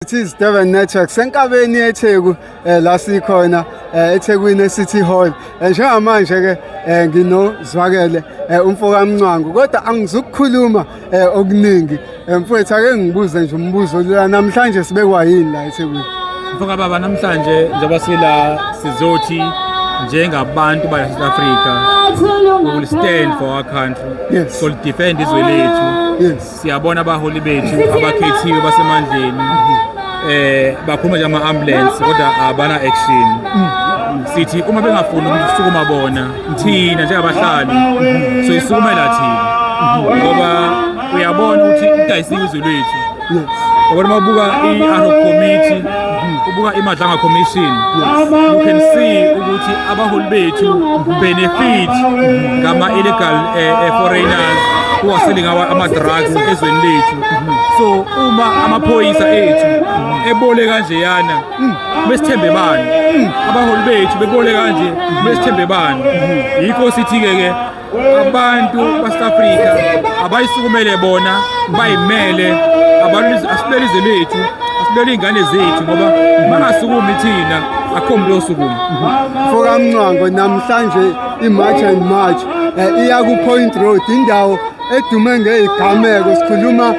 It is Durban Network senkabeni yeTheku la sikhona eThekwini eCity Hall. Njengamanje ke nginozwakele umfo kaMncwango kodwa angizukukhuluma okuningi. Mfowethu ake ngibuze nje umbuzo lula namhlanje sibekwa yini la eThekwini? Mfoka baba namhlanje njengoba sila sizothi njengabantu ba South Africa we will stand for our country. So defend izwe lethu. Siyabona abaholi bethu abakhethiwe basemandleni bakhuluma nje ama-ambulance kodwa abana action. Sithi uma bengafuni ukusukuma bona thina njengabahlali soyisukumela thina ngoba uyabona ukuthi idayisiwe izwe lethu. Ngoba uma ubuka i-ad hoc committee, ubuka iMadlanga Commission, you can see ukuthi abaholi bethu benefit ngama-illegal foreigners who are selling ama-drugs ezweni lethu. So uma amaphoyisa ethu ebole kanjeyana, besithembe bani? Abaholi bethu bebole kanje, besithembe bani? Yikho sithi-ke ke abantu base-Afrika abayisukumele bona bayimele, asilwele izwe lethu, asilwele iy'ngane zethu ngoba bangasukumi thina akukho muntu osukuma. Mfoka Mncwango namhlanje i-March and March iya ku-Point Road, indawo edume ngezigameko. Sikhuluma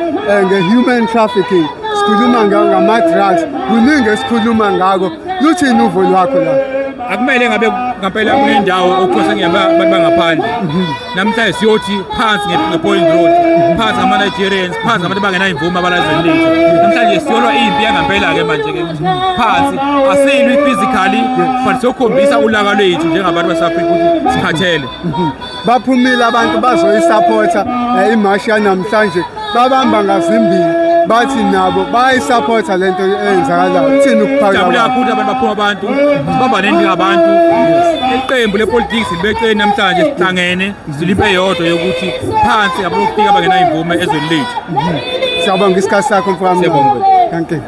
nge-human trafficking, sikhuluma ngama-drugs, kuningi esikhuluma ngako. Luthini uvo lwakho la? Akumele ngabe ngampela kunendawo okuthiwa sengiyabantu bangaphandle. Namhlanje siyothi phansi nge-Point Road, phansi ngama-Nigerians, phansi ngabantu abangenayo imvume abalazweni lethu. Namhlanje siyolwa impi yangampela-ke manje-ke phansi, asilwi physically but siyokhombisa ulaka lwethu njengabantu base-Afrika ukuthi sikhathele. Baphumile abantu bazoyisapotha imashi yanamhlanje, babamba ngazimbili bathi nabo bayayisapotha lento eyenzakalayo. Uthini ukuphaka? Jabule kakhulu abantu baphuma, abantu sibambane njengabantu. Iqembu lepolitiki libeceni namhlanje sihlangene siliphe eyodwa yokuthi phansi abokufika abangenayo imvume ezweni lethu. Siyabonga isikhathi sakho mfowami. Siyabonga. Thank you.